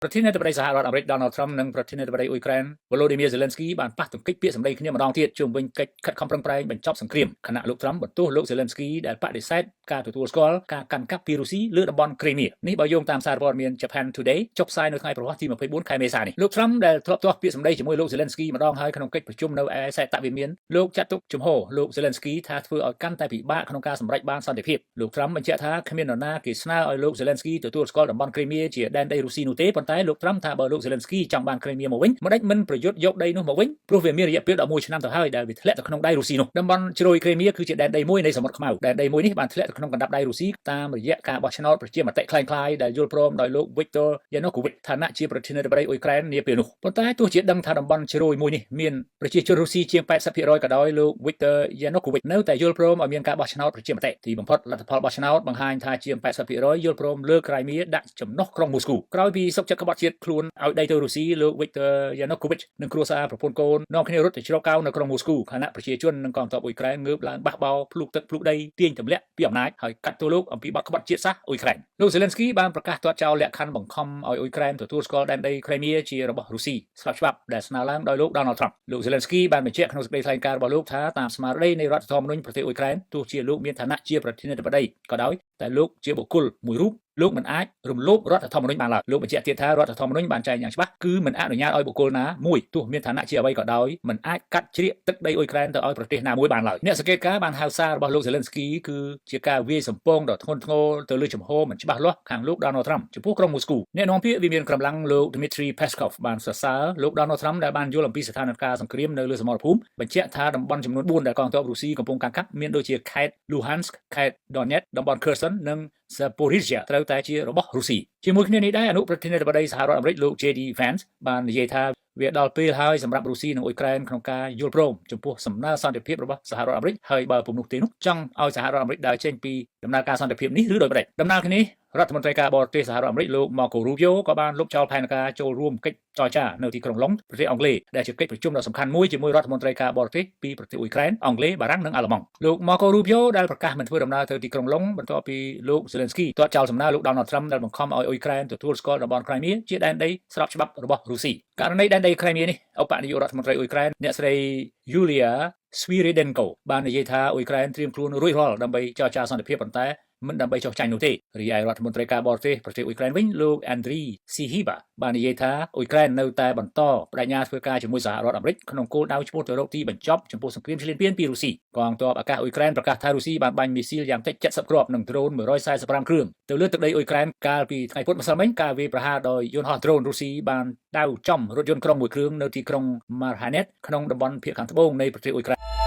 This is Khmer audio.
ប្រធានាធិបតីសហរដ្ឋអាមេរិក Donald Trump និងប្រធានាធិបតីអ៊ុយក្រែន Volodymyr Zelensky បានប៉ះទង្គិចពាក្យសម្ដីគ្នាម្ដងទៀតជុំវិញកិច្ចខិតខំប្រឹងប្រែងបញ្ចប់សង្គ្រាមខណៈលោក Trump បន្ទោសលោក Zelensky ដែលបដិសេធការទទួលស្គាល់ការកាន់កាប់ពីរុស្ស៊ីលើតំបន់គ្រីមៀនេះបើយោងតាមសារព័ត៌មាន Japan Today ចុះផ្សាយនៅថ្ងៃព្រហស្បតិ៍ទី24ខែមេសានេះ។លោក Trump ដែលធ្លាប់ទាស់ពាក្យសម្ដីជាមួយលោក Zelensky ម្ដងហើយក្នុងកិច្ចប្រជុំនៅឯសេតវិមានលោកចាត់ទុកជំហរលោក Zelensky ថាធ្វើឲ្យកាន់តែពិបាកក្នុងការសម្រេចបានសន្តិភាព។លោក Trump បញ្ជាក់ថាគ្មាននរណាគេស្នើឲ្យលោក Zelensky ទទួលស្គាល់តំបន់គ្រីមៀជាដែនដីរុស្ស៊ីនោះទេប៉ុន្តែលោក Trump ថាបើលោក Zelensky ចង់បានគ្រីមៀមកវិញម្ដេចមិនប្រយុទ្ធយកដីនោះមកវិញព្រោះវាមានរយៈពេល11ឆ្នាំទៅហើយដែលវាធ្លាក់ទៅក្នុងដៃរុស្ស៊ីនោះ។តំបន់ជ្រោយគ្រីមៀគឺជាដែនដីមួយនៃសមុទ្រខ្មៅដែនដីមួយនេះបានធ្លាក់ទៅក្នុងកណ្ដាប់ដៃរុស្ស៊ីតាមរយៈការបោះឆ្នោតប្រជាមតិក្លែងក្លាយដែលយល់ព្រមដោយលោក Viktor Yanukovych ឋានៈជាប្រធានាធិបតីអ៊ុយក្រែននាពេលនោះប៉ុន្តែទោះជាដឹងថាតំបន់ជ្រោយមួយនេះមានប្រជាជនរុស្ស៊ីជាង80%ក៏ដោយលោក Viktor Yanukovych នៅតែយល់ព្រមឲ្យមានការបោះឆ្នោតប្រជាមតិទីបំផុតលទ្ធផលបោះឆ្នោតបង្ហាញថាជាង80%យល់ព្រមលើកក្រៃមៀដាក់ចំណុះក្រុងមូស្គូក្រោយពីសុកចិត្តក្បត់ជាតិខ្លួនឲ្យដីទៅរុស្ស៊ីលោក Viktor Yanukovych និងគ្រួសារប្រពន្ធកូននាំគ្នារត់ទៅជ្រកកោននៅក្រុងមូស្គូខណៈប្រជាជននិងកងទ័ពអ៊ុយក្រែនងើបឡើងបះបោរភ្លូកទឹកភ្លូកដីទាញទម្លាក់ពីអំណាចហើយកាត់ទោសលោកអំពីបទក្បត់ជាតិសាសន៍អ៊ុយក្រែនលោក Zelensky បានប្រកាសទាត់ចោលលក្ខខណ្ឌបង្ខំឲ្យអ៊ុយក្រែនទទួលស្គាល់ដែនដីគ្រីមៀជារបស់រុស្ស៊ីស្របច្បាប់ដែលស្នើឡើងដោយលោក Donald Trump។ លោក Zelensky បានបញ្ជាក់ក្នុងសេចក្តីថ្លែងការណ៍របស់លោកថាតាមស្មារតីនៃរដ្ឋធម្មនុញ្ញប្រទេសអ៊ុយក្រែនទោះជាលោកមានឋានៈជាប្រធានាធិបតីក៏ដោយតែលោកជាបុគ្គលមួយរូបលោកមិនអាចរំលោភរដ្ឋធម្មនុញ្ញបានឡើយលោកបញ្ជាក់ទៀតថារដ្ឋធម្មនុញ្ញបានចែងយ៉ាងច្បាស់គឺមិនអនុញ្ញាតឲ្យបុគ្គលណាមួយទោះមានឋានៈជាអ្វីក៏ដោយមិនអាចកាត់ជ្រៀកទឹកដីអ៊ុយក្រែនទៅឲ្យប្រទេសណាមួយបានឡើយអ្នកសង្កេតការណ៍បានហៅសាររបស់លោក Zelensky គឺជាការវាយសម្ពងដ៏ធ្ងន់ធ្ងរទៅលើជំហរមិនច្បាស់លាស់ខាងលោក Donald Trump ចំពោះក្រុងមូស្គូអ្នកនាំពាក្យវិមានកម្លាំងលោក Dmitry Peskov បានសរសើរលោក Donald Trump ដែលបានយល់អំពីស្ថានភាពសង្គ្រាមនៅលើសមរភូមិបញ្ជាក់ថាតំបន់ចំនួន4ដែលកងទ័ពរុស្ស៊ីកំពុងកាន់កាប់មានដូចជាខេត្ត Luhansk ខេត្ត Donetsk តំបន់ Kherson និង Zaporizhia ត្រូវតែជារបស់រុស្ស៊ីជាមួយគ្នានេះដែរអនុប្រធានាធិបតីសហរដ្ឋអាមេរិកលោក JD Vance បាននិយាយថាវាដល់ពេលហើយសម្រាប់រុស្ស៊ីនិងអ៊ុយក្រែនក្នុងការយល់ព្រមចំពោះសំណើសន្តិភាពរបស់សហរដ្ឋអាមេរិកហើយបើពុំនោះទេនោះចង់ឲ្យសហរដ្ឋអាមេរិកដើរចេញពីដំណើរការសន្តិភាពនេះឬដូចម្តេចដំណើរគ្នានេះរដ្ឋមន្ត្រីការបរទេសសហរដ្ឋអាមេរិកលោក Marco Rubio ក៏បានលុបចោលផែនការចូលរួមកិច្ចចរចានៅទីក្រុងឡុងប្រទេសអង់គ្លេសដែលជាកិច្ចប្រជុំដ៏សំខាន់មួយជាមួយរដ្ឋមន្ត្រីការបរទេសពីប្រទេសអ៊ុយក្រែនអង់គ្លេសបារាំងនិងអាល្លឺម៉ង់លោក Marco Rubio ដែលប្រកាសមិនធ្វើដំណើរទៅទីក្រុងឡុងបន្ទាប់ពីលោក Zelensky ទាត់ចោលសំណើលោក Donald Trump ដែលបង្ខំឲ្យអ៊ុយក្រែនទទួលស្គាល់តំបន់ Crimea ជាដែនដីស្របច្បាប់របស់រុស្ស៊ីករណីដែនដី Crimea នេះឧបនាយករដ្ឋមន្ត្រីអ៊ុយក្រែនអ្នកស្រី Yulia Svyrydenko បាននិយាយថាអ៊ុយក្រែនត្រៀមខ្លួនរួចរាល់ដើម្បីចរចាសន្តិភាពប៉ុន្តែមិនដើម្បីចុះចាញ់នោះទេរីឯរដ្ឋមន្ត្រីការបរទេសប្រទេសអ៊ុយក្រែនវិញលោក Andriy Sybiha បាននិយាយថាអ៊ុយក្រែននៅតែបន្តបដិញ្ញាធ្វើការជាមួយសហរដ្ឋអាមេរិកក្នុងគោលដៅឆ្ពោះទៅរកទីបញ្ចប់ចំពោះសង្គ្រាមឈ្លានពានពីរុស្ស៊ីកងទ័ពអាកាសអ៊ុយក្រែនប្រកាសថារុស្ស៊ីបានបាញ់មីស៊ីលយ៉ាងតិច70គ្រាប់និងដ្រូន145គ្រឿងទៅលើទឹកដីអ៊ុយក្រែនកាលពីថ្ងៃពុធម្សិលមិញការវាយប្រហារដោយយន្តហោះដ្រូនរុស្ស៊ីបានដៅចំរថយន្តក្រុងមួយគ្រឿងនៅទីក្រុង Marhanet ក្នុងតំបន់ភាគខាងត្បូងនៃប្រទេសអ៊ុយក្រែន។